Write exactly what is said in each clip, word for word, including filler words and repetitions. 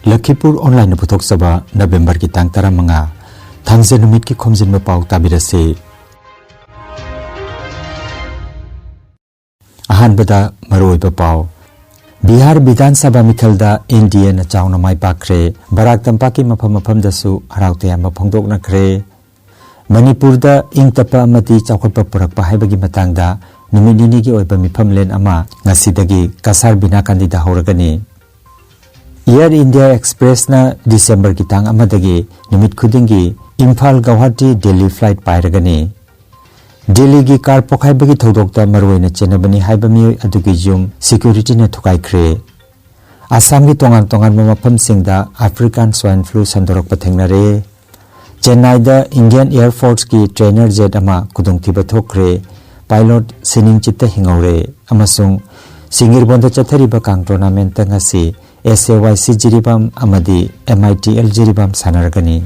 ꯂꯈꯤꯄꯨꯔ ꯑꯣꯟꯂꯥꯏꯟꯅ ꯄꯨꯊꯣꯛꯆꯕ ꯅꯕꯦꯝꯕꯔꯒꯤ ꯇꯥꯡ ꯇꯔꯥꯃꯉꯥ, ꯊꯥꯡꯖ ꯅꯨꯃꯤꯠꯀꯤ ꯈꯣꯝꯖꯤꯟꯕ ꯄꯥꯎ ꯇꯥꯕꯤꯔꯁꯤ꯫ ꯑꯍꯥꯟꯕꯗ ꯃꯔꯨꯑꯣꯏꯕ ꯄꯥꯎ꯫ ꯕꯤꯍꯥꯔ ꯕꯤꯙꯥꯟ ꯁꯚꯥ ꯃꯤꯈꯜꯗ ꯑꯦꯟ ꯗꯤ ꯑꯦꯅ ꯆꯥꯎꯅ ꯃꯥꯏ ꯄꯥꯛꯈ꯭ꯔꯦ꯫ ꯕꯔꯥꯛ ꯇꯝꯄꯥꯛꯀꯤ ꯃꯐꯝ ꯃꯐꯝꯗꯁꯨ ꯍꯔꯥꯎ ꯇꯌꯥꯝꯕ ꯐꯣꯡꯗꯣꯛꯅꯈ꯭ꯔꯦ꯫ ꯃꯅꯤꯄꯨꯔꯗ ꯏꯪ ꯇꯞꯄ ꯑꯃꯗꯤ ꯆꯥꯎꯈꯠꯄ ꯄꯨꯔꯛꯄ ꯍꯥꯏꯕꯒꯤ ꯃꯇꯥꯡꯗ ꯅꯨꯃꯤꯠ ꯅꯤꯅꯤꯒꯤ ꯑꯣꯏꯕ ꯃꯤꯐꯝꯂꯦꯟ ꯑꯃ ꯉꯁꯤꯗꯒꯤ ꯀꯁꯥꯔ ꯕꯤꯅꯥꯀꯥꯟꯗꯤꯗ ꯍꯧꯔꯒꯅꯤ꯫ ꯑꯦꯌꯔ ꯏꯟꯗꯤꯌꯥ ꯑꯦꯛꯁꯄ꯭ꯔꯦꯁꯅ ꯗꯤꯁꯦꯝꯕꯔꯒꯤ ꯇꯥꯡ ꯑꯃꯗꯒꯤ ꯅꯨꯃꯤꯠ ꯈꯨꯗꯤꯡꯒꯤ ꯏꯝꯐꯥꯜ ꯒꯧꯍꯥꯇꯤ ꯗꯦꯜꯂꯤ ꯐ꯭ꯂꯥꯏꯠ ꯄꯥꯏꯔꯒꯅꯤ꯫ ꯗꯦꯜꯂꯤꯒꯤ ꯀꯥꯔ ꯄꯣꯈꯥꯏꯕꯒꯤ ꯊꯧꯗꯣꯛꯇ ꯃꯔꯨꯑꯣꯏꯅ ꯆꯦꯟꯅꯕꯅꯤ ꯍꯥꯏꯕ ꯃꯤꯑꯣꯏ ꯑꯗꯨꯒꯤ ꯌꯨꯝ ꯁꯦꯀ꯭ꯌꯨꯔꯤꯇꯤꯅ ꯊꯨꯒꯥꯏꯈ꯭ꯔꯦ꯫ ꯑꯁꯥꯝꯒꯤ ꯇꯣꯉꯥꯟ ꯇꯣꯉꯥꯟꯕ ꯃꯐꯝꯁꯤꯡꯗ ꯑꯐ꯭ꯔꯤꯀꯥꯟ ꯁ꯭ꯋꯥꯏꯟ ꯐ꯭ꯂꯨ ꯁꯟꯗꯣꯔꯛꯄ ꯊꯦꯡꯅꯔꯦ꯫ ꯆꯦꯟꯅꯥꯏꯗ ꯏꯟꯗꯤꯌꯟ ꯑꯦꯌꯔ ꯐꯣꯔꯁꯀꯤ ꯇ꯭ꯔꯦꯅꯔ ꯖꯦꯠ ꯑꯃ ꯈꯨꯗꯣꯡꯊꯤꯕ ꯊꯣꯛꯈ꯭ꯔꯦ꯫ ꯄꯥꯏꯂꯣꯠ ꯁꯤꯅꯤꯡ ꯆꯤꯠꯇ ꯍꯤꯡꯍꯧꯔꯦ꯫ ꯑꯃꯁꯨꯡ ꯁꯤꯡꯒꯤꯔꯕꯣꯟꯗ ꯆꯠꯊꯔꯤꯕ ꯀꯥꯡ ꯇꯣꯔꯅꯥꯃꯦꯟꯠꯇ ꯉꯁꯤ ꯑꯦꯁ ꯑꯦ ꯋꯥꯏ ꯁꯤ ꯖꯤꯔꯤꯕꯥꯝ ꯑꯃꯗꯤ M I T L Jiribam ꯁꯥꯟꯅꯔꯒꯅꯤ꯫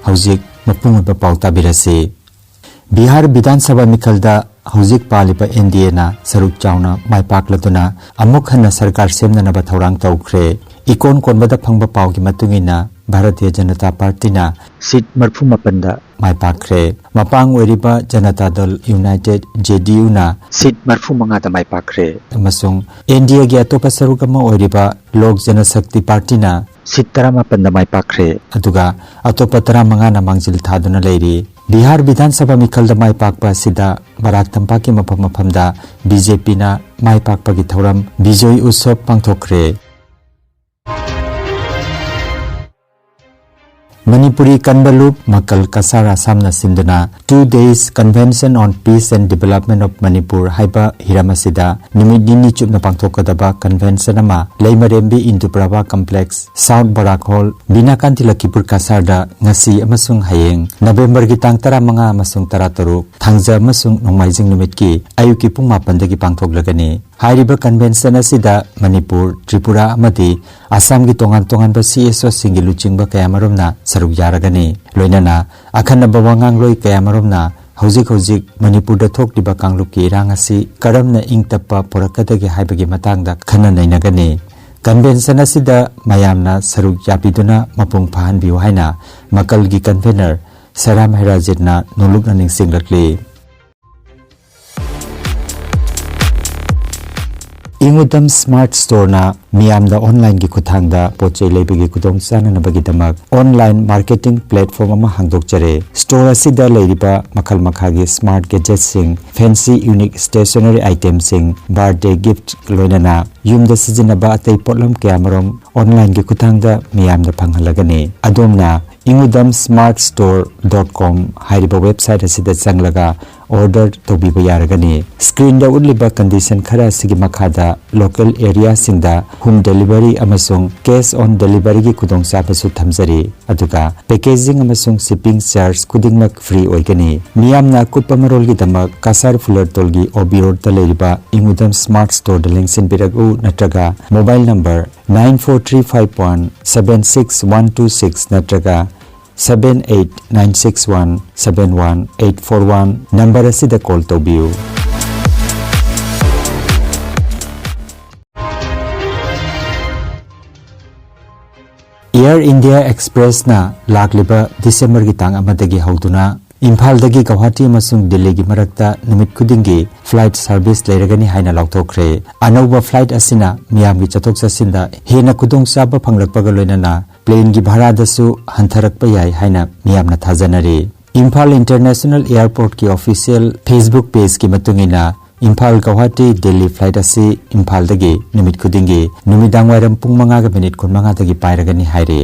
ꯍꯧꯖꯤꯛ ꯃꯄꯨꯡ ꯑꯣꯏꯕ ꯄꯥꯎ ꯇꯥꯕꯤꯔꯁꯤ꯫ ꯕꯤꯍꯥꯔ ꯕꯤꯙꯥꯟ ꯁꯚꯥ ꯃꯤꯈꯜꯗ ꯍꯧꯖꯤꯛ ꯄꯥꯜꯂꯤꯕ ꯑꯦꯟ ꯗꯤ ꯑꯦꯅ ꯁꯔꯨꯛ ꯆꯥꯎꯅ ꯃꯥꯏ ꯄꯥꯛꯂꯗꯨꯅ ꯑꯃꯨꯛ ꯍꯟꯅ ꯁꯔꯀꯥꯔ ꯁꯦꯝꯅꯅꯕ ꯊꯧꯔꯥꯡ ꯇꯧꯈ꯭ꯔꯦ꯫ ꯏꯀꯣꯟ ꯀꯣꯟꯕꯗ ꯐꯪꯕ ꯄꯥꯎꯒꯤ ꯃꯇꯨꯡ ꯏꯟꯅ ꯚꯥꯔꯇꯤꯌ ꯖꯅꯇꯥ ꯄꯥꯔꯇꯤꯅ ꯁꯤꯠ ꯃꯔꯤꯐꯨ ꯃꯥꯄꯟꯗ ꯃꯥꯏ ꯄꯥꯛꯈ꯭ꯔꯦ꯫ ꯃꯄꯥꯡ ꯑꯣꯏꯔꯤꯕ ꯖꯅꯇꯥ ꯗꯜ ꯌꯨꯅꯥꯏꯇꯦꯗ, ꯖꯦ ꯗꯤ ꯌꯨꯅ ꯁꯤꯠ ꯃꯔꯤꯐꯨ ꯃꯉꯥꯗ ꯃꯥꯏ ꯄꯥꯛꯈ꯭ꯔꯦ꯫ ꯑꯃꯁꯨꯡ ꯑꯦꯟ ꯗꯤ ꯑꯦꯒꯤ ꯑꯇꯣꯞꯄ ꯁꯔꯨꯛ ꯑꯃ ꯑꯣꯏꯔꯤꯕ ꯂꯣꯛ ꯖꯅꯁꯛꯇꯤ ꯄꯥꯔꯇꯤꯅ ꯁꯤꯠ ꯇꯔꯥꯃꯥꯄꯟꯗ ꯃꯥꯏ ꯄꯥꯛꯈ꯭ꯔꯦ꯫ ꯑꯗꯨꯒ ꯑꯇꯣꯞꯄ ꯇꯔꯥꯃꯉꯥꯅ ꯃꯥꯡꯖꯤꯜ ꯊꯥꯗꯨꯅ ꯂꯩꯔꯤ꯫ ꯕꯤꯍꯥꯔ ꯕꯤꯙꯥꯟ ꯁꯚꯥ ꯃꯤꯈꯜꯗ ꯃꯥꯏ ꯄꯥꯛꯄ ꯑꯁꯤꯗ ꯕꯔꯥꯛ ꯇꯝꯄꯥꯛꯀꯤ ꯃꯐꯝ ꯃꯐꯝꯗ ꯕꯤ ꯖꯦ ꯄꯤꯅ ꯃꯥꯏ ꯄꯥꯛꯄꯒꯤ ꯊꯧꯔꯝ ꯕꯤꯖꯣꯏ ꯎꯠꯁꯕ ꯄꯥꯡꯊꯣꯛꯈ꯭ꯔꯦ꯫ ꯃꯅꯤꯄꯨꯔꯤ ꯀꯟꯕ ꯂꯨꯞ ꯃꯀꯜ ꯀꯁꯥꯔ ꯑꯁꯥꯝꯅ ꯁꯤꯟꯗꯨꯅ Two Days Convention on Peace and Development of Manipur ꯍꯥꯏꯕ ꯍꯤꯔꯝ ꯑꯁꯤꯗ ꯅꯨꯃꯤꯠ ꯅꯤꯅꯤ ꯆꯨꯞꯅ ꯄꯥꯡꯊꯣꯛꯀꯗꯕ ꯀꯟꯚꯦꯟꯁꯟ ꯑꯃ ꯂꯩꯃꯔꯦꯝꯕꯤ ꯏꯟꯗꯨꯄ꯭ꯔꯚꯥ ꯀꯝꯄ꯭ꯂꯦꯛꯁ, ꯁꯥꯎꯠ ꯕꯔꯥꯛ ꯍꯣꯜ, ꯕꯤꯅꯥꯀꯥꯟꯇꯤ ꯂꯈꯤꯄꯨꯔ ꯀꯁꯥꯔꯗ ꯉꯁꯤ ꯑꯃꯁꯨꯡ ꯍꯌꯦꯡ ꯅꯕꯦꯝꯕꯔꯒꯤ ꯇꯥꯡ ꯇꯔꯥꯃꯉꯥ ꯑꯃꯁꯨꯡ ꯇꯔꯥꯇꯔꯨꯛ, ꯊꯥꯡꯖ ꯑꯃꯁꯨꯡ ꯅꯣꯡꯃꯥꯏꯖꯤꯡ ꯅꯨꯃꯤꯠꯀꯤ ꯑꯌꯨꯛꯀꯤ ꯄꯨꯡ ꯃꯥꯄꯟꯗꯒꯤ ꯄꯥꯡꯊꯣꯛꯂꯒꯅꯤ꯫ ꯍꯥꯏꯔꯤꯕ ꯀꯟꯚꯦꯟꯁꯟ ꯑꯁꯤꯗ ꯃꯅꯤꯄꯨꯔ, ꯇ꯭ꯔꯤꯄꯨꯔꯥ ꯑꯃꯗꯤ ꯑꯁꯥꯝꯒꯤ ꯇꯣꯉꯥꯟ ꯇꯣꯉꯥꯟꯕ ꯁꯤ ꯑꯦꯁ ꯑꯣꯁꯤꯡꯒꯤ ꯂꯨꯆꯤꯡꯕ ꯀꯌꯥꯃꯔꯨꯝꯅ ꯁꯔꯨꯛ ꯌꯥꯔꯒꯅꯤ꯫ ꯂꯣꯏꯅꯅ ꯑꯈꯟꯅꯕ ꯋꯥꯉꯥꯡꯂꯣꯏ ꯀꯌꯥꯃꯔꯨꯝꯅ ꯍꯧꯖꯤꯛ ꯍꯧꯖꯤꯛ ꯃꯅꯤꯄꯨꯔꯗ ꯊꯣꯛꯂꯤꯕ ꯀꯥꯡꯂꯨꯞꯀꯤ ꯏꯔꯥꯡ ꯑꯁꯤ ꯀꯔꯝꯅ ꯏꯪ ꯇꯞꯄ ꯄꯨꯔꯛꯀꯗꯒꯦ ꯍꯥꯏꯕꯒꯤ ꯃꯇꯥꯡꯗ ꯈꯟꯅ ꯅꯩꯅꯒꯅꯤ꯫ ꯀꯟꯚꯦꯟꯁꯟ ꯑꯁꯤꯗ ꯃꯌꯥꯝꯅ ꯁꯔꯨꯛ ꯌꯥꯕꯤꯗꯨꯅ ꯃꯄꯨꯡ ꯐꯥꯍꯟꯕꯤꯌꯨ ꯍꯥꯏꯅ ꯃꯀꯜꯒꯤ ꯀꯟꯚꯦꯅꯔ ꯁꯦꯔꯥꯝ ꯍꯩꯔꯥꯖꯤꯠꯅ ꯅꯣꯂꯨꯛꯅ ꯅꯤꯡꯁꯤꯡꯂꯛꯂꯤ꯫ ꯏꯪꯎꯗꯝ ꯁ꯭ꯃꯥꯔꯠ ꯁ꯭ꯇꯣꯔꯅ ꯃꯤꯌꯥꯝꯗ ꯑꯣꯟꯂꯥꯏꯟꯒꯤ ꯈꯨꯠꯊꯥꯡꯗ ꯄꯣꯠ ꯆꯩ ꯂꯩꯕꯒꯤ ꯈꯨꯗꯣꯡꯆꯥꯅꯅꯕꯒꯤꯗꯃꯛ ꯑꯣꯟꯂꯥꯏꯟ ꯃꯥꯔꯀꯦꯇꯤꯡ ꯄ꯭ꯂꯦꯠꯐꯣꯔꯝ ꯑꯃ ꯍꯥꯡꯗꯣꯛꯆꯔꯦ꯫ ꯁ꯭ꯇꯣꯔ ꯑꯁꯤꯗ ꯂꯩꯔꯤꯕ ꯃꯈꯜ ꯃꯈꯥꯒꯤ ꯁ꯭ꯃꯥꯔꯠ ꯒꯦꯖꯦꯠꯁꯤꯡ, ꯐꯦꯟꯁꯤ ꯌꯨꯅꯤꯛ ꯁ꯭ꯇꯦꯁꯅꯔꯤ ꯑꯥꯏꯇꯦꯝꯁꯤꯡ, ꯕꯥꯔꯗꯦ ꯒꯤꯐꯠ ꯂꯣꯏꯅꯅ ꯌꯨꯝꯗ ꯁꯤꯖꯤꯟꯅꯕ ꯑꯇꯩ ꯄꯣꯠꯂꯝ ꯀꯌꯥꯃꯔꯨꯝ ꯑꯣꯟꯂꯥꯏꯟꯒꯤ ꯈꯨꯠꯊꯥꯡꯗ ꯃꯤꯌꯥꯝꯗ ꯐꯪꯍꯜꯂꯒꯅꯤ꯫ ꯑꯗꯣꯝꯅ ꯏꯪꯎꯗꯝ ꯁ꯭ꯃꯥꯔꯠ ꯁ꯭ꯇꯣꯔ ꯗꯣꯠ ꯀꯣꯝ ꯍꯥꯏꯔꯤꯕ ꯋꯦꯕꯁꯥꯏꯠ ꯑꯁꯤꯗ ꯆꯪꯂꯒ ꯑꯣꯔꯗꯔ ꯇꯧꯕꯤꯕ ꯌꯥꯔꯒꯅꯤ꯫ ꯁ꯭ꯀ꯭ꯔꯤꯟꯗ ꯎꯠꯂꯤꯕ ꯀꯟꯗꯤꯁꯟ ꯈꯔ ꯑꯁꯤꯒꯤ ꯃꯈꯥꯗ ꯂꯣꯀꯦꯜ ꯑꯦꯔꯤꯌꯥꯁꯤꯡꯗ ꯍꯣꯝ ꯗꯦꯂꯤꯚꯔꯤ ꯑꯃꯁꯨꯡ ꯀꯦꯁ ꯑꯣꯟ ꯗꯦꯂꯤꯚꯔꯤꯒꯤ ꯈꯨꯗꯣꯡꯆꯥꯕꯁꯨ ꯊꯝꯖꯔꯤ, ꯑꯗꯨꯒ ꯄꯦꯀꯦꯖꯤꯡ ꯑꯃꯁꯨꯡ ꯁꯤꯞꯄꯤꯡ ꯆꯥꯔꯖ ꯈꯨꯗꯤꯡꯃꯛ ꯐ꯭ꯔꯤ ꯑꯣꯏꯒꯅꯤ꯫ ꯃꯤꯌꯥꯝꯅ ꯑꯀꯨꯞꯄ ꯃꯔꯣꯜꯒꯤꯗꯃꯛ ꯀꯁꯥꯔ ꯐꯨꯂꯔꯇꯣꯜꯒꯤ ꯑꯣ ꯕꯤ ꯔꯣꯗꯇ ꯂꯩꯔꯤꯕ ꯏꯪꯎꯗꯝ ꯁ꯭ꯃꯥꯔꯠ ꯁ꯭ꯇꯣꯔꯗ ꯂꯦꯡꯁꯤꯟꯕꯤꯔꯛꯎ ꯅꯠꯇ꯭ꯔꯒ mobile number nine four three five one seven six one two six ꯅꯠꯇ꯭ꯔꯒ seven eight nine six one seven one eight four one number ꯑꯁꯤꯗ ꯀꯣꯜ ꯇꯧꯕꯤꯌꯨ꯫ ꯑꯦꯌꯔ ꯏꯟꯗꯤꯌꯥ ꯑꯦꯛꯁꯄ꯭ꯔꯦꯁꯅ ꯂꯥꯛꯂꯤꯕ ꯗꯤꯁꯦꯝꯕꯔꯒꯤ ꯇꯥꯡ ꯑꯃꯗꯒꯤ ꯍꯧꯗꯨꯅ ꯏꯝꯐꯥꯜꯗꯒꯤ ꯒꯧꯍꯥꯇꯤ ꯑꯃꯁꯨꯡ ꯗꯤꯜꯂꯤꯒꯤ ꯃꯔꯛꯇ ꯅꯨꯃꯤꯠ ꯈꯨꯗꯤꯡꯒꯤ ꯐ꯭ꯂꯥꯏꯠ ꯁꯔꯚꯤꯁ ꯂꯩꯔꯒꯅꯤ ꯍꯥꯏꯅ ꯂꯥꯎꯊꯣꯛꯈ꯭ꯔꯦ꯫ ꯑꯅꯧꯕ ꯐ꯭ꯂꯥꯏꯠ ꯑꯁꯤꯅ ꯃꯤꯌꯥꯝꯒꯤ ꯆꯠꯊꯣꯛ ꯆꯠꯁꯤꯟꯗ ꯍꯦꯟꯅ ꯈꯨꯗꯣꯡꯆꯥꯕ ꯐꯪꯂꯛꯄꯒ ꯂꯣꯏꯅꯅ ꯄ꯭ꯂꯦꯟꯒꯤ ꯚꯔꯥꯗꯁꯨ ꯍꯟꯊꯔꯛꯄ ꯌꯥꯏ ꯍꯥꯏꯅ ꯃꯤꯌꯥꯝꯅ ꯊꯥꯖꯅꯔꯤ꯫ ꯏꯝꯐꯥꯜ ꯏꯟꯇꯔꯅꯦꯁꯅꯦꯜ ꯑꯦꯌꯔꯄꯣꯔꯠꯀꯤ ꯑꯣꯐꯤꯁꯤꯌꯦꯜ ꯐꯦꯁꯕꯨꯛ ꯄꯦꯖꯀꯤ ꯃꯇꯨꯡ ꯏꯟꯅ, ꯏꯝꯐꯥꯜ ꯒꯧꯍꯥꯇꯤ ꯗꯤꯜꯂꯤ ꯐ꯭ꯂꯥꯏꯠ ꯑꯁꯤ ꯏꯝꯐꯥꯜꯗꯒꯤ ꯅꯨꯃꯤꯠ ꯈꯨꯗꯤꯡꯒꯤ ꯅꯨꯃꯤꯗꯥꯡ ꯋꯥꯏꯔꯝ ꯄꯨꯡ ꯃꯉꯥꯒ ꯃꯤꯅꯤꯠ ꯀꯨꯟꯃꯉꯥꯗꯒꯤ ꯄꯥꯏꯔꯒꯅꯤ ꯍꯥꯏꯔꯤ꯫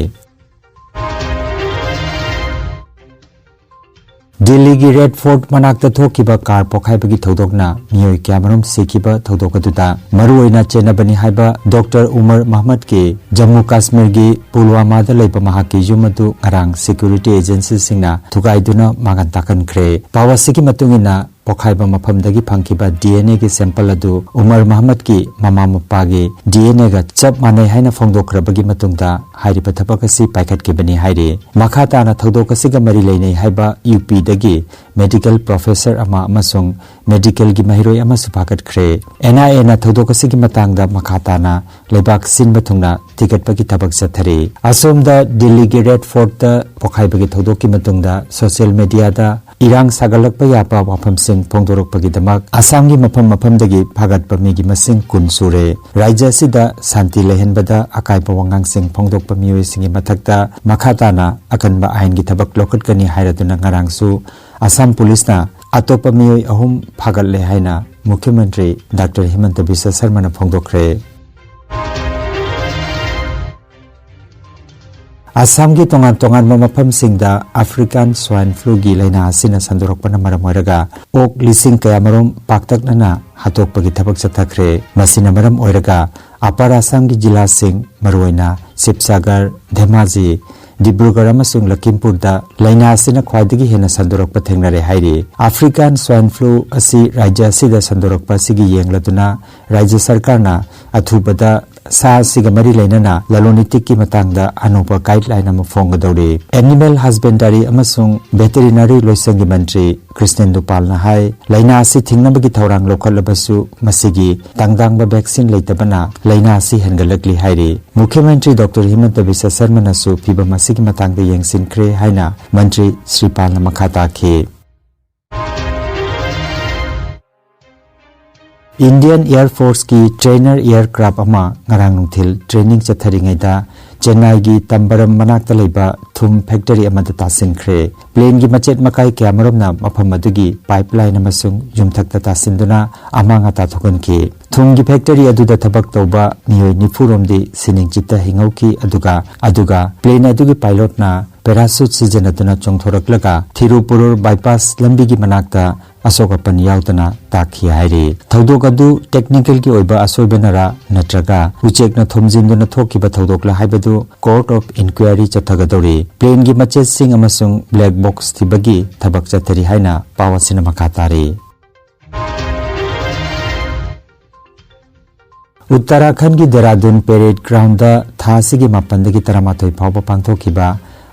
ꯗꯤꯜꯂꯤꯒꯤ ꯔꯦꯗ ꯐꯣꯔꯠ ꯃꯅꯥꯛꯇ ꯊꯣꯛꯈꯤꯕ ꯀꯥꯔ ꯄꯣꯈꯥꯏꯕꯒꯤ ꯊꯧꯗꯣꯛꯅ ꯃꯤꯑꯣꯏ ꯀꯌꯥꯃꯔꯨꯝ ꯁꯤꯈꯤꯕ ꯊꯧꯗꯣꯛ ꯑꯗꯨꯗ ꯃꯔꯨꯑꯣꯏꯅ ꯆꯦꯟꯅꯕꯅꯤ ꯍꯥꯏꯕ ꯗꯣꯛꯇꯔ ꯎꯃꯔ ꯃꯍꯃꯗꯀꯤ ꯖꯝꯃꯨ ꯀꯥꯁꯃꯤꯔꯒꯤ ꯄꯨꯜꯋꯥꯃꯥꯗ ꯂꯩꯕ ꯃꯍꯥꯛꯀꯤ ꯌꯨꯝ ꯑꯗꯨ ꯉꯔꯥꯡ ꯁꯦꯀ꯭ꯌꯨꯔꯤꯇꯤ ꯑꯦꯖꯦꯟꯁꯤꯁꯤꯡꯅ ꯊꯨꯒꯥꯏꯗꯨꯅ ꯃꯥꯡꯍꯟ ꯇꯥꯛꯍꯟꯈ꯭ꯔꯦ꯫ ꯄꯥꯎ ꯑꯁꯤꯒꯤ ꯃꯇꯨꯡ ꯏꯟꯅ, ꯄꯣꯈꯥꯏꯕ ꯃꯐꯝꯗꯒꯤ ꯐꯪꯈꯤꯕ ꯗꯤ ꯑꯦꯟ ꯑꯦꯒꯤ ꯁꯦꯝꯄꯜ ꯑꯗꯨ ꯎꯃꯔ ꯃꯍꯃꯗꯀꯤ ꯃꯃꯥ ꯃꯄꯥꯒꯤ ꯗꯤ ꯑꯦꯟ ꯑꯦꯒ ꯆꯞ ꯃꯥꯟꯅꯩ ꯍꯥꯏꯅ ꯐꯣꯡꯗꯣꯛꯈ꯭ꯔꯕꯒꯤ ꯃꯇꯨꯡꯗ ꯍꯥꯏꯔꯤꯕ ꯊꯕꯛ ꯑꯁꯤ ꯄꯥꯏꯈꯠꯈꯤꯕꯅꯤ ꯍꯥꯏꯔꯤ꯫ ꯃꯈꯥ ꯇꯥꯅ ꯊꯧꯗꯣꯛ ꯑꯁꯤꯒ ꯃꯔꯤ ꯂꯩꯅꯩ ꯍꯥꯏꯕ ꯌꯨ ꯄꯤꯗꯒꯤ ꯃꯦꯗꯤꯀꯦꯜ ꯄ꯭ꯔꯣꯐꯦꯁꯔ ꯑꯃ ꯑꯃꯁꯨꯡ ꯃꯦꯗꯤꯀꯦꯜꯒꯤ ꯃꯍꯩꯔꯣꯏ ꯑꯃꯁꯨ ꯐꯥꯒꯠꯈ꯭ꯔꯦ꯫ ꯑꯦꯟ ꯑꯥꯏ ꯑꯦꯅ ꯊꯧꯗꯣꯛ ꯑꯁꯤꯒꯤ ꯃꯇꯥꯡꯗ ꯃꯈꯥ ꯇꯥꯅ ꯂꯩꯕꯥꯛ ꯁꯤꯟꯕ ꯊꯨꯡꯅ ꯊꯤꯒꯠꯄꯒꯤ ꯊꯕꯛ ꯆꯠꯊꯔꯤ꯫ ꯑꯁꯣꯝꯗ ꯗꯤꯜꯂꯤꯒꯤ ꯔꯦꯗ ꯐꯣꯔꯠꯇ ꯄꯣꯈꯥꯏꯕꯒꯤ ꯊꯧꯗꯣꯛꯀꯤ ꯃꯇꯨꯡꯗ ꯁꯣꯁꯤꯌꯦꯜ ꯃꯤꯗꯤꯌꯥꯗ ꯏꯔꯥꯡ ꯁꯥꯒꯠꯂꯛꯄ ꯌꯥꯕ ꯋꯥꯐꯝꯁꯤꯡ ꯐꯣꯡꯗꯣꯔꯛꯄꯒꯤꯗꯃꯛ ꯑꯁꯥꯝꯒꯤ ꯃꯐꯝ ꯃꯐꯝꯗꯒꯤ ꯐꯥꯒꯠꯄ ꯃꯤꯒꯤ ꯃꯁꯤꯡ ꯀꯨꯟ ꯁꯨꯔꯦ꯫ ꯔꯥꯖ꯭ꯌ ꯑꯁꯤꯗ ꯁꯥꯟꯇꯤ ꯂꯩꯍꯟꯕꯗ ꯑꯀꯥꯏꯕ ꯋꯥꯉꯥꯡꯁꯤꯡ ꯐꯣꯡꯗꯣꯛꯄ ꯃꯤꯑꯣꯏꯁꯤꯡꯒꯤ ꯃꯊꯛꯇ ꯃꯈꯥ ꯇꯥꯅ ꯑꯀꯟꯕ ꯑꯥꯏꯟꯒꯤ ꯊꯕꯛ ꯂꯧꯈꯠꯀꯅꯤ ꯍꯥꯏꯔꯗꯨꯅ ꯉꯔꯥꯡꯁꯨ ꯑꯁꯥꯝ ꯄꯨꯂꯤꯁꯅ ꯑꯇꯣꯞꯄ ꯃꯤꯑꯣꯏ ꯑꯍꯨꯝ ꯐꯥꯒꯠꯂꯦ ꯍꯥꯏꯅ ꯃꯨꯈ꯭ꯌ ꯃꯟꯇ꯭ꯔꯤ ꯗꯥꯛꯇꯔ ꯍꯤꯃꯟꯇ ꯕꯤꯁ꯭ꯋ ꯁꯔꯃꯅ ꯐꯣꯡꯗꯣꯛꯈ꯭ꯔꯦ꯫ ꯑꯁꯥꯝꯒꯤ ꯇꯣꯉꯥꯟ ꯇꯣꯉꯥꯟꯕ ꯃꯐꯝꯁꯤꯡꯗ ꯑꯐ꯭ꯔꯤꯀꯥꯟ ꯁ꯭ꯋꯥꯏꯟ ꯐ꯭ꯂꯨꯒꯤ ꯂꯥꯏꯅꯥ ꯑꯁꯤꯅ ꯁꯟꯗꯣꯔꯛꯄꯅ ꯃꯔꯝ ꯑꯣꯏꯔꯒ ꯑꯣꯛ ꯂꯤꯁꯤꯡ ꯀꯌꯥꯃꯔꯨꯝ ꯄꯥꯛꯇꯛꯅꯅ ꯍꯥꯠꯇꯣꯛꯄꯒꯤ ꯊꯕꯛ ꯆꯠꯊꯈ꯭ꯔꯦ꯫ ꯃꯁꯤꯅ ꯃꯔꯝ ꯑꯣꯏꯔꯒ ꯑꯄꯔ ꯑꯁꯥꯝꯒꯤ ꯖꯤꯂꯥꯁꯤꯡ, ꯃꯔꯨꯑꯣꯏꯅ ꯁꯤꯕꯁꯥꯒꯔ, ꯙꯦꯃꯥꯖꯤ, ꯗꯤꯕ꯭ꯔꯨꯒꯔ ꯑꯃꯁꯨꯡ ꯂꯈꯤꯝꯄꯨꯔꯗ ꯂꯥꯏꯅꯥ ꯑꯁꯤꯅ ꯈ꯭ꯋꯥꯏꯗꯒꯤ ꯍꯦꯟꯅ ꯁꯟꯗꯣꯔꯛꯄ ꯊꯦꯡꯅꯔꯦ ꯍꯥꯏꯔꯤ꯫ ꯑꯐ꯭ꯔꯤꯀꯥꯟ ꯁ꯭ꯋꯥꯏꯟ ꯐ꯭ꯂꯨ ꯑꯁꯤ ꯔꯥꯖ꯭ꯌ ꯑꯁꯤꯗ ꯁꯟꯗꯣꯔꯛꯄ ꯑꯁꯤꯒꯤ ꯌꯦꯡꯂꯗꯨꯅ ꯔꯥꯖ꯭ꯌ ꯁꯔꯀꯥꯔꯅ ꯑꯊꯨꯕꯗ ꯁꯥ ꯑꯁꯤꯒ ꯃꯔꯤ ꯂꯩꯅꯅ ꯂꯂꯣꯟ ꯏꯇꯤꯛꯀꯤ ꯃꯇꯥꯡꯗ ꯑꯅꯧꯕ ꯒꯥꯏꯗꯂꯥꯏꯟ ꯑꯃ ꯐꯣꯡꯒꯗꯧꯔꯤ꯫ ꯑꯦꯅꯤꯃꯦꯜ ꯍꯁꯕꯦꯟꯗꯔꯤ ꯑꯃꯁꯨꯡ ꯚꯦꯇꯦꯔꯤꯅꯔꯤ ꯂꯣꯏꯁꯪꯒꯤ ꯃꯟꯇ꯭ꯔꯤ ꯀ꯭ꯔꯤꯁꯅꯦꯟꯗꯨ ꯄꯥꯜꯅ ꯍꯥꯏ, ꯂꯥꯏꯅꯥ ꯑꯁꯤ ꯊꯤꯡꯅꯕꯒꯤ ꯊꯧꯔꯥꯡ ꯂꯧꯈꯠꯂꯕꯁꯨ ꯃꯁꯤꯒꯤ ꯇꯥꯡꯗꯥꯡꯕ ꯚꯦꯛꯁꯤꯟ ꯂꯩꯇꯕꯅ ꯂꯥꯏꯅꯥ ꯑꯁꯤ ꯍꯦꯟꯒꯠꯂꯛꯂꯤ ꯍꯥꯏꯔꯤ꯫ ꯃꯨꯈ꯭ꯌ ꯃꯟꯇ꯭ꯔꯤ ꯗꯥꯛꯇꯔ ꯍꯤꯃꯟꯇ ꯕꯤꯁ꯭ꯋ ꯁꯔꯃꯅꯁꯨ ꯐꯤꯚꯝ ꯑꯁꯤꯒꯤ ꯃꯇꯥꯡꯗ ꯌꯦꯡꯁꯤꯟꯈ꯭ꯔꯦ ꯍꯥꯏꯅ ꯃꯟꯇ꯭ꯔꯤ ꯁ꯭ꯔꯤ ꯄꯥꯜꯅ ꯃꯈꯥ ꯇꯥꯈꯤ꯫ ꯏꯟꯗꯤꯌꯟ ꯑꯦꯌꯔ ꯐꯣꯔꯁꯀꯤ ꯇ꯭ꯔꯦꯅꯔ ꯑꯦꯌꯔꯀ꯭ꯔꯥꯐ ꯑꯃ ꯉꯔꯥꯡ ꯅꯨꯡꯊꯤꯜ ꯇ꯭ꯔꯦꯅꯤꯡ ꯆꯠꯊꯔꯤꯉꯩꯗ ꯆꯦꯟꯅꯥꯏꯒꯤ ꯇꯝꯕꯔꯝ ꯃꯅꯥꯛꯇ ꯂꯩꯕ ꯊꯨꯝ ꯐꯦꯛꯇꯔꯤ ꯑꯃꯗ ꯇꯥꯁꯤꯟꯈ꯭ꯔꯦ꯫ ꯄ꯭ꯂꯦꯟꯒꯤ ꯃꯆꯦꯠ ꯃꯀꯥꯏ ꯀꯌꯥꯃꯔꯨꯝꯅ ꯃꯐꯝ ꯑꯗꯨꯒꯤ ꯄꯥꯏꯞꯂꯥꯏꯟ ꯑꯃꯁꯨꯡ ꯌꯨꯝꯊꯛꯇ ꯇꯥꯁꯤꯟꯗꯨꯅ ꯑꯃꯥꯡ ꯑꯇꯥ ꯊꯣꯛꯍꯟꯈꯤ꯫ ꯊꯨꯝꯒꯤ ꯐꯦꯛꯇꯔꯤ ꯑꯗꯨꯗ ꯊꯕꯛ ꯇꯧꯕ ꯃꯤꯑꯣꯏ ꯅꯤꯐꯨ ꯔꯣꯝꯗꯤ ꯁꯤꯅꯤꯡꯆꯤꯠꯇ ꯍꯤꯡꯍꯧꯈꯤ, ꯑꯗꯨꯒ, ꯑꯗꯨꯒ ꯄ꯭ꯂꯦꯟ ꯑꯗꯨꯒꯤ ꯄꯥꯏꯂꯣꯠꯅ ꯄꯦꯔꯥꯁꯨꯠ ꯁꯤꯖꯤꯟꯅꯗꯨꯅ ꯆꯣꯡꯊꯣꯔꯛꯂꯒ ꯊꯤꯔꯨꯄꯨꯔꯨꯔ ꯕꯥꯏꯄꯥꯁ ꯂꯝꯕꯤꯒꯤ ꯃꯅꯥꯛꯇ ꯑꯁꯣꯛ ꯑꯄꯟ ꯌꯥꯎꯗꯅ ꯇꯥꯈꯤ ꯍꯥꯏꯔꯤ꯫ ꯊꯧꯗꯣꯛ ꯑꯗꯨ technicalꯒꯤ ꯑꯣꯏꯕ ꯑꯁꯣꯏꯕꯅꯔꯥ ꯅꯠꯇ꯭ꯔꯒ ꯎꯆꯦꯛꯅ ꯊꯣꯝꯖꯤꯟꯗꯨꯅ ꯊꯣꯛꯈꯤꯕ ꯊꯧꯗꯣꯛꯂ ꯍꯥꯏꯕꯗꯨ court of inquiry ꯆꯠꯊꯒꯗꯧꯔꯤ꯫ Planeꯒꯤ ꯃꯆꯦꯠꯁꯤꯡ ꯑꯃꯁꯨꯡ black box ꯊꯤꯕꯒꯤ ꯊꯕꯛ ꯆꯠꯊꯔꯤ ꯍꯥꯏꯅ ꯄꯥꯎ ꯑꯁꯤꯅ ꯃꯈꯥ ꯇꯥꯔꯤ꯫ ꯎꯠꯇꯔꯥꯈꯟꯒꯤ ꯗꯦꯔꯥꯗꯨꯟ parade groundꯗ ꯊꯥ ꯑꯁꯤꯒꯤ ꯃꯥꯄꯟꯗꯒꯤ ꯇꯔꯥꯃꯥꯊꯣꯏ ꯐꯥꯎꯕ ꯄꯥꯡꯊꯣꯛꯈꯤꯕ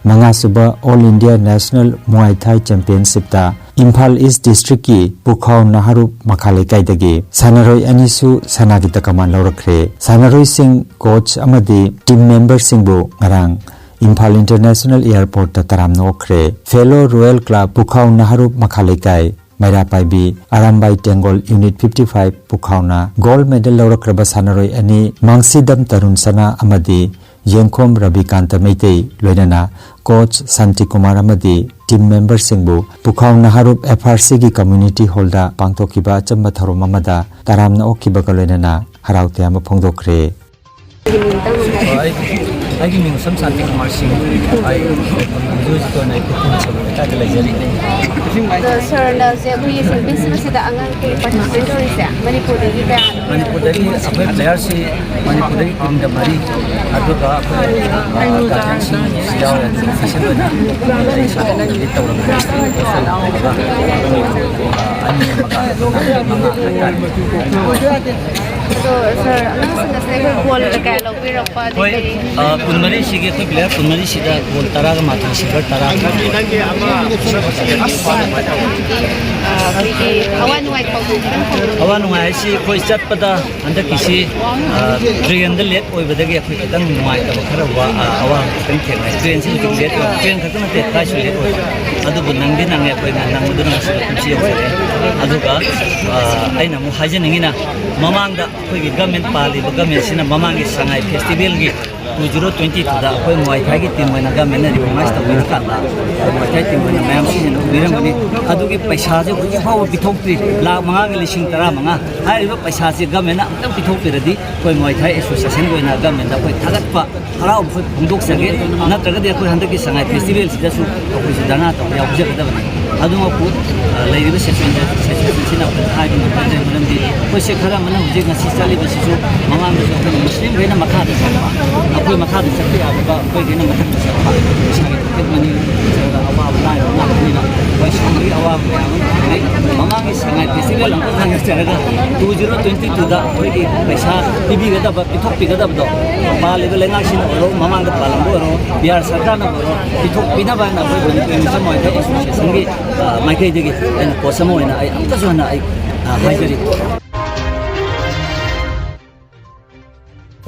ꯃꯉꯥꯁꯨꯕ All India National Muay Thai Championshipꯇ Imphal East Districtꯀꯤ ꯄꯨꯈꯥꯎ ꯅꯍꯥꯔꯨꯞ ꯃꯈꯥ ꯂꯩꯀꯥꯏꯗꯒꯤ ꯁꯥꯟꯅꯔꯣꯏ ꯑꯅꯤꯁꯨ ꯁꯅꯥꯒꯤ ꯇꯀꯃꯥꯟ ꯂꯧꯔꯛꯈ꯭ꯔꯦ꯫ ꯁꯥꯟꯅꯔꯣꯏꯁꯤꯡ, coach ꯑꯃꯗꯤ team memberꯁꯤꯡꯕꯨ ꯉꯔꯥꯡ ꯏꯝꯐꯥꯜ International Airportꯇ ꯇꯔꯥꯝꯅ ꯑꯣꯛꯈ꯭ꯔꯦ꯫ Fellow Royal Club ꯄꯨꯈꯥꯎ ꯅꯍꯥꯔꯨꯞ ꯃꯈꯥ ꯂꯩꯀꯥꯏ ꯃꯩꯔꯥ ꯄꯥꯏꯕꯤ Arambai ꯇꯦꯡꯒꯣꯜ Unit fifty five ꯄꯨꯈꯥꯎꯅ gold medal ꯂꯧꯔꯛꯈ꯭ꯔꯕ ꯁꯥꯟꯅꯔꯣꯏ ꯑꯅꯤ ꯃꯥꯡꯁꯤꯗꯝ ꯇꯔꯨꯟ ꯁꯅꯥ ꯑꯃꯗꯤ ꯌꯦꯡꯈꯣꯝ ꯔꯕꯤꯀꯥꯟꯇ ꯃꯩꯇꯩ ꯂꯣꯏꯅꯅ coach ꯁꯥꯟꯇꯤꯀꯨꯃꯥꯔ ꯑꯃꯗꯤ team memberꯁꯤꯡꯕꯨ ꯄꯨꯈꯥꯎ ꯅꯍꯥꯔꯨꯞ FRCꯒꯤ community hallꯗ ꯄꯥꯡꯊꯣꯛꯈꯤꯕ ꯑꯆꯝꯕ ꯊꯧꯔꯝ ꯑꯃꯗ ꯇꯔꯥꯝꯅ ꯑꯣꯛꯈꯤꯕꯒ ꯂꯣꯏꯅꯅ ꯍꯔꯥꯎ ꯇꯌꯥꯝꯕ ꯐꯣꯡꯗꯣꯛꯈ꯭ꯔꯦ꯫ ꯑꯩꯒꯤ, ꯑꯩꯒꯤ ꯃꯤꯡ ꯁꯝ ꯁꯥꯟꯇꯤ ꯀꯨꯃꯥꯔ ꯁꯤꯡ꯫ ꯑꯩ ꯍꯧꯖꯤꯛ ꯍꯧꯖꯤꯛꯀꯤ ꯑꯣꯏꯅ ꯑꯩ ꯈꯨꯔꯈꯨꯜ ꯁꯣꯔꯣꯛ ꯂꯩꯀꯥꯏꯗ ꯂꯩꯖꯔꯤ꯫ ꯑꯗꯣ ꯁꯥꯔꯅ ꯍꯧꯖꯤꯛ ꯑꯩꯈꯣꯏꯒꯤ ꯆꯦꯝꯄꯤꯌꯟꯁꯤꯞ ꯑꯁꯤꯗ ꯑꯉꯥꯡ ꯀꯩ ꯄꯥꯔꯇꯤꯁꯤꯄꯦꯠ ꯇꯧꯔꯤꯁꯦ ꯃꯅꯤꯄꯨꯔꯗꯒꯤ ꯀꯌꯥꯅꯣ? ꯃꯅꯤꯄꯨꯔꯗꯒꯤ ꯑꯩꯈꯣꯏ ꯄ꯭ꯂꯦꯌꯔꯁꯤ ꯃꯅꯤꯄꯨꯔꯗꯒꯤ ꯀꯨꯟꯒ ꯃꯔꯤ, ꯑꯗꯨꯒ ꯑꯩꯈꯣꯏ, ꯑ, ꯒꯥꯔꯖꯤꯌꯟꯁꯤꯡꯁꯨ ꯌꯥꯎꯔꯦ꯫ ꯑꯗꯨꯒ ꯑꯣꯐꯤꯁꯤꯌꯦꯜ ꯑꯣꯏꯅ ꯑꯩ ꯏꯁꯥꯅ ꯀꯦꯟꯗꯤꯗꯦꯠ ꯇꯧꯔꯒ ꯏꯁꯄꯣꯟꯁꯔ ꯇꯧꯔꯒ ꯑꯗꯨꯝ, ꯑ, ꯑꯅꯤ ꯑꯃꯒ ꯃꯉꯥ ꯍꯥꯏꯇꯥꯔꯦ꯫ ꯑꯗꯣ ꯁꯥꯔ, ꯑꯉꯥꯡꯁꯤꯡ ꯑꯁꯤꯗ ꯑꯩꯈꯣꯏ ꯒꯣꯜ ꯀꯌꯥ ꯂꯧꯕꯤꯔꯛꯄ? ꯍꯣꯏ, ꯑ, ꯀꯨꯟꯃꯔꯤꯁꯤꯒꯤ ꯑꯩꯈꯣꯏ ꯄ꯭ꯂꯦꯌꯔ ꯀꯨꯟꯃꯔꯤꯁꯤꯗ ꯒꯣꯜ ꯇꯔꯥꯒ ꯃꯥꯊꯣꯏ, ꯁꯤꯜꯚꯔ ꯇꯔꯥ꯫ ꯑ, ꯑꯩꯈꯣꯏꯒꯤ ꯑꯋꯥ ꯅꯨꯡꯉꯥꯏ ꯄꯥꯎꯗꯝ ꯈꯤꯇꯪ ꯐꯣꯡꯗꯣꯛꯄꯤꯌꯨ꯫ ꯑꯋꯥ ꯅꯨꯡꯉꯥꯏ ꯍꯥꯏꯁꯤ ꯑꯩꯈꯣꯏ ꯆꯠꯄꯗ ꯍꯟꯗꯛꯀꯤꯁꯤ, ꯑ, ꯇ꯭ꯔꯦꯟꯗ ꯂꯦꯠ ꯑꯣꯏꯕꯗꯒꯤ ꯑꯩꯈꯣꯏ ꯈꯤꯇꯪ ꯅꯨꯡꯉꯥꯏꯇꯕ ꯈꯔ ꯋꯥ-, ꯑ, ꯑꯋꯥꯕ ꯈꯤꯇꯪ ꯊꯦꯡꯅꯩ꯫ ꯇ꯭ꯔꯦꯟꯁꯤ ꯍꯧꯖꯤꯛ ꯂꯦꯠ ꯑꯣꯏ-, ꯇ꯭ꯔꯦꯟ ꯈꯛꯇ ꯅꯠꯇꯦ, ꯐ꯭ꯂꯥꯏꯠꯁꯨ ꯂꯦꯠ ꯑꯣꯏꯕ꯫ ꯑꯗꯨꯕꯨ ꯅꯪꯗꯤ ꯅꯪꯉꯦ, ꯑꯩꯈꯣꯏꯅ ꯅꯪꯕꯗꯨꯅ ꯉꯁꯤ ꯃꯇꯝꯁꯤ ꯌꯧꯖꯔꯦ꯫ ꯑꯗꯨꯒ, ꯑ, ꯑꯩꯅ ꯑꯃꯨꯛ ꯍꯥꯏꯖꯅꯤꯡꯉꯤꯅ, ꯃꯃꯥꯡꯗ ꯑꯩꯈꯣꯏꯒꯤ ꯒꯃꯦꯟ, ꯄꯥꯜꯂꯤꯕ ꯒꯃꯦꯟꯁꯤꯅ ꯃꯃꯥꯡꯒꯤ ꯁꯉꯥꯏ ꯐꯦꯁꯇꯤꯚꯦꯜꯒꯤ two zero twenty twoꯗ ꯑꯩꯈꯣꯏ ꯃꯨꯋꯥꯏ ꯊꯥꯏꯒꯤ ꯇꯤꯝ ꯑꯣꯏꯅ ꯒꯃꯦꯟꯅ ꯔꯤꯀꯣꯛꯅꯥꯏꯁ ꯇꯧꯕꯤꯔꯀꯥꯟꯗ ꯑꯩꯈꯣꯏ ꯃꯨꯋꯥꯏ ꯊꯥꯏ ꯇꯤꯝ ꯑꯣꯏꯅ ꯃꯌꯥꯝ ꯁꯤꯖꯤꯟꯅꯕꯤꯔꯝꯒꯅꯤ꯫ ꯑꯗꯨꯒꯤ ꯄꯩꯁꯥꯁꯦ ꯍꯧꯖꯤꯛ ꯐꯥꯎꯕ ꯄꯤꯊꯣꯛꯇ꯭ꯔꯤ꯫ ꯂꯥꯈ ꯃꯉꯥꯒ ꯂꯤꯁꯤꯡ ꯇꯔꯥꯃꯉꯥ ꯍꯥꯏꯔꯤꯕ ꯄꯩꯁꯥꯁꯦ ꯒꯃꯦꯟꯅ ꯑꯃꯨꯛꯇꯪ ꯄꯤꯊꯣꯛꯄꯤꯔꯗꯤ ꯑꯩꯈꯣꯏ ꯃꯨꯋꯥꯏ ꯊꯥꯏ ꯑꯦꯁꯣꯁꯤꯌꯦꯁꯟꯒꯤ ꯑꯣꯏꯅ ꯒꯃꯦꯟꯗ ꯑꯩꯈꯣꯏ ꯊꯥꯒꯠꯄ ꯍꯔꯥꯎꯕ ꯑꯩꯈꯣꯏ ꯐꯣꯡꯗꯣꯛꯆꯒꯦ꯫ ꯅꯠꯇ꯭ꯔꯒꯗꯤ ꯑꯩꯈꯣꯏ ꯍꯟꯗꯛꯀꯤ ꯁꯉꯥꯏ ꯐꯦꯁꯇꯤꯚꯦꯜꯁꯤꯗꯁꯨ ꯑꯩꯈꯣꯏꯁꯨ ꯙꯔꯅꯥ ꯇꯧꯕ ꯌꯥꯎꯖꯒꯗꯕꯅꯤ꯫ ꯑꯗꯨꯃꯛꯄꯨ, ꯑ, ꯂꯩꯔꯤꯕ ꯁꯦꯁꯟꯗ, ꯁꯦꯁꯟꯁꯤꯅ ꯑꯩꯈꯣꯏꯅ ꯍꯥꯏꯕ ꯉꯝꯖꯗ꯭ꯔꯦ꯫ ꯃꯔꯝꯗꯤ ꯑꯩꯈꯣꯏꯁꯦ ꯈꯔ ꯑꯃꯅ ꯍꯧꯖꯤꯛ ꯉꯁꯤ ꯆꯠꯂꯤꯕꯁꯤꯁꯨ ꯃꯃꯥꯡꯗꯁꯨ ꯑꯩꯈꯣꯏꯅ ꯃꯨꯁꯂꯤꯝꯈꯩꯅ ꯃꯈꯥꯗ ꯆꯠꯄ, ꯑꯩꯈꯣꯏ ꯃꯈꯥꯗ ꯆꯠꯄ ꯌꯥꯗꯕ, ꯑꯩꯈꯣꯏꯈꯩꯅ ꯃꯊꯛꯇ ꯆꯠꯄ, ꯏꯁꯥꯒꯤ ꯄꯣꯀꯦꯠ ꯃꯅꯤ ꯅꯠꯇ꯭ꯔꯒ ꯑꯋꯥꯕ ꯂꯥꯏꯔꯕ ꯉꯥꯛꯇꯅꯤꯅ ꯑꯩꯈꯣꯏ ꯁꯣꯝꯒꯤ ꯑꯋꯥꯕ ꯀꯌꯥ ꯑꯃ ꯊꯦꯡꯅꯩ꯫ ꯃꯃꯥꯡꯒꯤ ꯁꯉꯥꯏ ꯐꯦꯁꯇꯤꯚꯦꯜ ꯑꯃꯨꯛ ꯍꯟꯖꯔꯒ two zero twenty twoꯗ ꯑꯩꯈꯣꯏꯒꯤ ꯄꯩꯁꯥ ꯄꯤꯕꯤꯒꯗꯕ, ꯄꯤꯊꯣꯛꯄꯤꯒꯗꯕꯗꯣ ꯄꯥꯜꯂꯤꯕ ꯂꯩꯉꯥꯛꯁꯤꯅ ꯑꯣꯏꯔꯣ, ꯃꯃꯥꯡꯗ ꯄꯥꯜꯂꯝꯕ ꯑꯣꯏꯔꯣ, ꯕꯤꯍꯥꯔ ꯁꯔꯀꯥꯔꯅ ꯑꯣꯏꯔꯣ, ꯄꯤꯊꯣꯛꯄꯤꯅꯕ ꯍꯥꯏꯅ ꯑꯩꯈꯣꯏ ꯃꯅꯤꯄꯨꯔ ꯃꯤꯆꯝ ꯋꯦꯜꯐꯤꯌꯔ ꯑꯦꯁꯣꯁꯤꯌꯦꯁꯟꯒꯤ, ꯑ, ꯃꯥꯏꯀꯩꯗꯒꯤ ꯑꯩꯅ ꯀꯣꯆ ꯑꯃ ꯑꯣꯏꯅ ꯑꯩ ꯑꯃꯨꯛꯀꯁꯨ ꯍꯟꯅ ꯑꯩ, ꯑ, ꯍꯥꯏꯖꯔꯤ꯫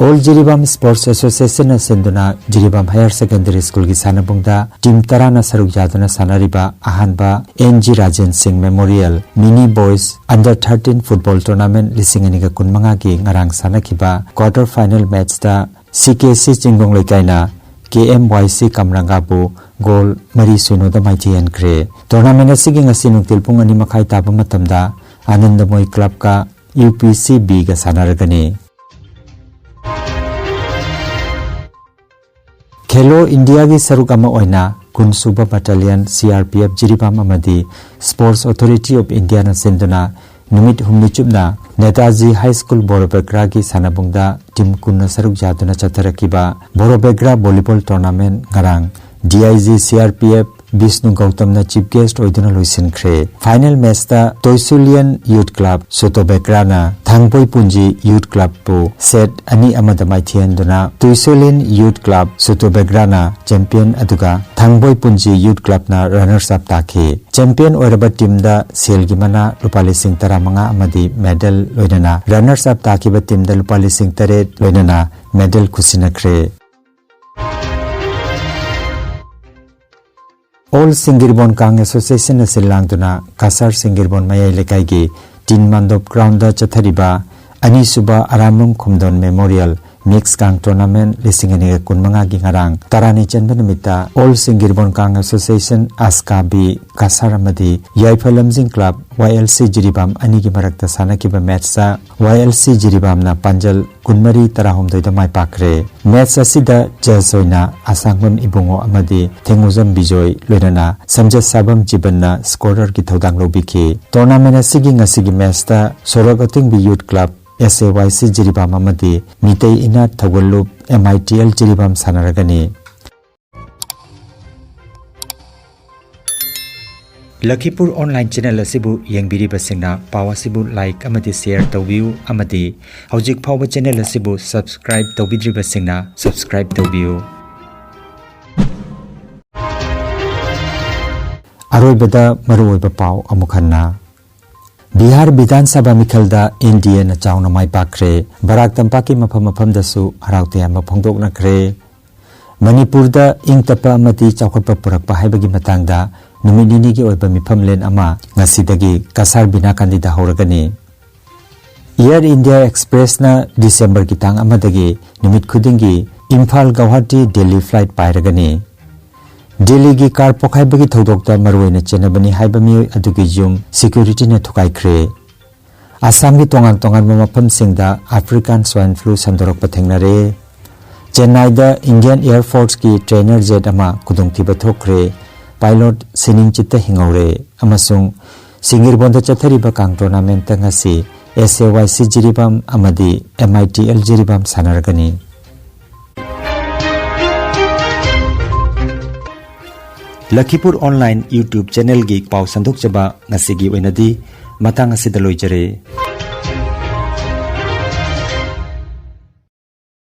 All ꯖꯤꯔꯤꯕꯥꯝ Sports Associationꯅ ꯁꯤꯟꯗꯨꯅ ꯖꯤꯔꯤꯕꯥꯝ Higher Secondary Schoolꯒꯤ ꯁꯥꯟꯅꯕꯨꯡꯗ team ꯇꯔꯥꯅ ꯁꯔꯨꯛ ꯌꯥꯗꯨꯅ ꯁꯥꯟꯅꯔꯤꯕ ꯑꯍꯥꯟꯕ ꯑꯦꯟ ꯖꯤ ꯔꯥꯖꯦꯟ ꯁꯤꯡ Memorial Mini Boys Under thirteen Football Tournament ꯂꯤꯁꯤꯡ ꯑꯅꯤꯒ ꯀꯨꯟꯃꯉꯥꯒꯤ ꯉꯔꯥꯡ ꯁꯥꯟꯅꯈꯤꯕ quarter final matchꯇ ꯁꯤ ꯀꯦ ꯁꯤ ꯆꯤꯡꯒꯣꯡ ꯂꯩꯀꯥꯏꯅ ꯀꯦ ꯑꯦꯝ ꯋꯥꯏ ꯁꯤ ꯀꯝꯔꯪꯒꯥꯕꯨ goal ꯃꯔꯤ ꯁꯤꯅꯣꯗ ꯃꯥꯏꯊꯤꯍꯟꯈ꯭ꯔꯦ꯫ Tournament ꯑꯁꯤꯒꯤ ꯉꯁꯤ ꯅꯨꯡꯊꯤꯜ ꯄꯨꯡ ꯑꯅꯤ ꯃꯈꯥꯏ ꯇꯥꯕ ꯃꯇꯝꯗ ꯑꯥꯅꯟꯗꯃꯣꯏ clubꯀ ꯌꯨ ꯄꯤ ꯁꯤ ꯕꯤꯒ ꯁꯥꯟꯅꯔꯒꯅꯤ꯫ ꯈꯦꯂꯣ ꯏꯟꯗꯤꯌꯥꯒꯤ ꯁꯔꯨꯛ ꯑꯃ ꯑꯣꯏꯅ ꯀꯨꯟ ꯁꯨꯕ Battalion C R P F Jiribam ꯑꯃꯗꯤ Sports Authority of Indiaꯅ ꯁꯤꯟꯗꯨꯅ ꯅꯨꯃꯤꯠ ꯍꯨꯝꯅꯤ ꯆꯨꯞꯅ ꯅꯦꯇꯥꯖꯤ High School ꯕꯣꯔꯣꯕꯦꯒ꯭ꯔꯥꯒꯤ ꯁꯥꯟꯅꯕꯨꯡꯗ team ꯀꯨꯟꯅ ꯁꯔꯨꯛ ꯌꯥꯗꯨꯅ ꯆꯠꯊꯔꯛꯈꯤꯕ ꯕꯣꯔꯣꯕꯦꯒ꯭ꯔꯥ volleyball tournament ꯉꯔꯥꯡ D I G C R P F Bishnu ꯒꯧꯇꯝꯅ chief guest ꯑꯣꯏꯗꯨꯅ ꯂꯣꯏꯁꯤꯟꯈ꯭ꯔꯦ꯫ Final matchꯇ ꯇꯣꯏꯁꯨꯂꯤꯌꯟ Youth Club ꯁꯨꯇꯣꯕꯦꯒ꯭ꯔꯥꯅ ꯊꯥꯡꯕꯣꯏ ꯄꯨꯟꯖꯤ Youth Clubꯄꯨ set ꯑꯅꯤ ꯑꯃꯗ ꯃꯥꯏꯊꯤꯍꯟꯗꯨꯅ ꯇꯣꯏꯁꯨꯂꯤꯌꯟ Youth Club ꯁꯨꯇꯣꯕꯦꯒ꯭ꯔꯥꯅ champion ꯑꯗꯨꯒ ꯊꯥꯡꯕꯣꯏ ꯄꯨꯟꯖꯤ Youth Clubꯅ runners up ꯇꯥꯈꯤ꯫ Champion ꯑꯣꯏꯔꯕ teamꯗ ꯁꯦꯜꯒꯤ ꯃꯅꯥ ꯂꯨꯄꯥ ꯂꯤꯁꯤꯡ ꯇꯔꯥꯃꯉꯥ ꯑꯃꯗꯤ medal ꯂꯣꯏꯅꯅ, runners up ꯇꯥꯈꯤꯕ teamꯗ ꯂꯨꯄꯥ ꯂꯤꯁꯤꯡ ꯇꯔꯦꯠ ꯂꯣꯏꯅꯅ medal ꯈꯨꯠꯁꯤꯟꯅꯈ꯭ꯔꯦ꯫ All ꯁꯤꯡꯒꯤꯔꯕꯣꯟ ꯀꯥꯡ Associationꯅ ꯁꯤꯜ ꯂꯥꯡꯗꯨꯅ ꯀꯁꯥꯔ ꯁꯤꯡꯒꯤꯔꯕꯣꯟ ꯃꯌꯥꯏ ꯂꯩꯀꯥꯏꯒꯤ ꯇꯤꯟ ꯃꯥꯟꯗꯣꯞ groundꯗ ꯆꯠꯊꯔꯤꯕ ꯑꯅꯤꯁꯨꯕ ꯑꯔꯥꯝꯕꯝ ꯈꯨꯝꯗꯣꯟ Memorial ꯃꯤꯛꯁ ꯀꯥꯡ ꯇꯣꯔꯅꯥꯃꯦꯟ ꯂꯤꯁꯤꯡ ꯑꯅꯤꯒ ꯀꯨꯟꯃꯉꯥꯒꯤ ꯉꯔꯥꯡ ꯇꯔꯥꯅꯤ ꯆꯟꯕ ꯅꯨꯃꯤꯠꯇ ꯑꯣꯜ ꯁꯤꯡꯒꯤꯔꯕꯣꯟ ꯀꯥꯡ ꯑꯦꯁꯣꯁꯤꯌꯦꯁꯟ ꯑꯁꯀꯥꯕꯤ ꯀꯁꯥꯔ ꯑꯃꯗꯤ ꯌꯥꯏꯐ ꯂꯝꯖꯤꯡ ꯀ꯭ꯂꯕ ꯋꯥꯏ ꯑꯦꯜ ꯁꯤ ꯖꯤꯔꯤꯕꯥꯝ ꯑꯅꯤꯒꯤ ꯃꯔꯛꯇ ꯁꯥꯟꯅꯈꯤꯕ ꯃꯦꯠꯁꯇ ꯋꯥꯏ ꯑꯦꯜ ꯁꯤ ꯖꯤꯔꯤꯕꯥꯝꯅ ꯄꯥꯟꯖꯜ ꯀꯨꯟꯃꯔꯤ ꯇꯔꯥꯍꯨꯝꯗꯣꯏꯗ ꯃꯥꯏ ꯄꯥꯛꯈ꯭ꯔꯦ꯫ ꯃꯦꯠꯁ ꯑꯁꯤꯗ ꯖꯖ ꯑꯣꯏꯅ ꯑꯁꯥꯡꯕꯝ ꯏꯕꯨꯡꯉꯣ ꯑꯃꯗꯤ ꯊꯦꯡꯉꯨꯖꯝ ꯕꯤꯖꯣꯏ ꯂꯣꯏꯅꯅ ꯁꯝꯖꯠ ꯁꯥꯕꯝ ꯖꯤꯕꯟꯅ ꯁ꯭ꯀꯣꯔꯔꯒꯤ ꯊꯧꯗꯥꯡ ꯂꯧꯕꯤꯈꯤ꯫ ꯇꯣꯔꯅꯥꯃꯦꯟ ꯑꯁꯤꯒꯤ ꯉꯁꯤꯒꯤ ꯃꯦꯠꯁꯇ ꯁꯣꯔꯣꯛ ꯑꯇꯤꯡꯕꯤ ꯌꯨꯠ ꯀ꯭ꯂꯕ, ꯑꯦꯁ ꯑꯦ ꯋꯥꯏ ꯁꯤ ꯖꯤꯔꯤꯕꯥꯝ ꯑꯃꯗꯤ ꯃꯤꯇꯩ ꯏꯅꯥꯠ ꯊꯧꯒꯜꯂꯨꯞ, M I T L Jiribam ꯁꯥꯟꯅꯔꯒꯅꯤ꯫ ꯂꯈꯤꯄꯨꯔ ꯑꯣꯟꯂꯥꯏꯟ ꯆꯦꯅꯦꯜ ꯑꯁꯤꯕꯨ ꯌꯦꯡꯕꯤꯔꯤꯕꯁꯤꯡꯅ ꯄꯥꯎ ꯑꯁꯤꯕꯨ ꯂꯥꯏꯛ ꯑꯃꯗꯤ ꯁꯦꯌꯔ ꯇꯧꯕꯤꯌꯨ ꯑꯃꯗꯤ ꯍꯧꯖꯤꯛ ꯐꯥꯎꯕ ꯆꯦꯅꯦꯜ ꯑꯁꯤꯕꯨ ꯁꯕꯁꯀ꯭ꯔꯥꯏꯕ ꯇꯧꯕꯤꯗ꯭ꯔꯤꯕꯁꯤꯡꯅ ꯁꯕꯁꯀ꯭ꯔꯥꯏꯕ ꯇꯧꯕꯤꯌꯨ꯫ ꯑꯔꯣꯏꯕꯗ ꯃꯔꯨꯑꯣꯏꯕ ꯄꯥꯎ ꯑꯃꯨꯛ ꯍꯟꯅ꯫ ꯕꯤꯍꯥꯔ ꯕꯤꯙꯥꯟ ꯁꯚꯥ ꯃꯤꯈꯜꯗ ꯑꯦꯟ ꯗꯤ ꯑꯦꯅ ꯆꯥꯎꯅ ꯃꯥꯏ ꯄꯥꯛꯈ꯭ꯔꯦ꯫ ꯕꯔꯥꯛ ꯇꯝꯄꯥꯛꯀꯤ ꯃꯐꯝ ꯃꯐꯝꯗꯁꯨ ꯍꯔꯥꯎ ꯇꯌꯥꯝꯕ ꯐꯣꯡꯗꯣꯛꯅꯈ꯭ꯔꯦ꯫ ꯃꯅꯤꯄꯨꯔꯗ ꯏꯪ ꯇꯞꯄ ꯑꯃꯗꯤ ꯆꯥꯎꯈꯠꯄ ꯄꯨꯔꯛꯄ ꯍꯥꯏꯕꯒꯤ ꯃꯇꯥꯡꯗ ꯅꯨꯃꯤꯠ ꯅꯤꯅꯤꯒꯤ ꯑꯣꯏꯕ ꯃꯤꯐꯝꯂꯦꯟ ꯑꯃ ꯉꯁꯤꯗꯒꯤ ꯀꯁꯥꯔ ꯕꯤꯅꯥꯀꯥꯟꯗꯤꯗ ꯍꯧꯔꯒꯅꯤ꯫ ꯏꯌꯔ ꯏꯟꯗꯤꯌꯥ ꯑꯦꯛꯁꯄ꯭ꯔꯦꯁꯅ ꯗꯤꯁꯦꯝꯕꯔꯒꯤ ꯇꯥꯡ ꯑꯃꯗꯒꯤ ꯅꯨꯃꯤꯠ ꯈꯨꯗꯤꯡꯒꯤ ꯏꯝꯐꯥꯜ ꯒꯧꯍꯥꯇꯤ ꯗꯦꯜꯂꯤ ꯐ꯭ꯂꯥꯏꯠ ꯄꯥꯏꯔꯒꯅꯤ꯫ ꯗꯦꯜꯂꯤꯒꯤ ꯀꯥꯔ ꯄꯣꯈꯥꯏꯕꯒꯤ ꯊꯧꯗꯣꯛꯇ ꯃꯔꯨꯑꯣꯏꯅ ꯆꯦꯟꯅꯕꯅꯤ ꯍꯥꯏꯕ ꯃꯤꯑꯣꯏ ꯑꯗꯨꯒꯤ ꯌꯨꯝ ꯁꯦꯀ꯭ꯌꯨꯔꯤꯇꯤꯅ ꯊꯨꯒꯥꯏꯈ꯭ꯔꯦ꯫ ꯑꯁꯥꯝꯒꯤ ꯇꯣꯉꯥꯟ ꯇꯣꯉꯥꯟꯕ ꯃꯐꯝꯁꯤꯡꯗ ꯑꯐ꯭ꯔꯤꯀꯥꯟ ꯁ꯭ꯋꯥꯏꯟ ꯐ꯭ꯂꯨ ꯁꯟꯗꯣꯔꯛꯄ ꯊꯦꯡꯅꯔꯦ꯫ ꯆꯦꯟꯅꯥꯏꯗ ꯏꯟꯗꯤꯌꯟ ꯑꯦꯌꯔ ꯐꯣꯔꯁꯀꯤ ꯇ꯭ꯔꯦꯅꯔ ꯖꯦꯠ ꯑꯃ ꯈꯨꯗꯣꯡꯊꯤꯕ ꯊꯣꯛꯈ꯭ꯔꯦ꯫ ꯄꯥꯏꯂꯣꯠ ꯁꯤꯅꯤꯡ ꯆꯤꯠꯇ ꯍꯤꯡꯍꯧꯔꯦ꯫ ꯑꯃꯁꯨꯡ ꯁꯤꯡꯒꯤꯔꯕꯣꯟꯗ ꯆꯠꯊꯔꯤꯕ ꯀꯥꯡ ꯇꯣꯔꯅꯥꯃꯦꯟꯇ ꯉꯁꯤ ꯑꯦꯁ ꯑꯦ ꯋꯥꯏ ꯁꯤ ꯖꯤꯔꯤꯕꯥꯝ ꯑꯃꯗꯤ M I T L Jiribam ꯁꯥꯟꯅꯔꯒꯅꯤ꯫ ꯂꯈꯤꯄꯨꯔ ꯑꯣꯟꯂꯥꯏꯟ YouTube ꯆꯦꯅꯦꯜꯒꯤ ꯄꯥꯎ ꯁꯟꯗꯣꯛꯆꯕ ꯉꯁꯤꯒꯤ ꯑꯣꯏꯅꯗꯤ ꯃꯇꯥꯡ ꯑꯁꯤꯗ ꯂꯣꯏꯖꯔꯦ꯫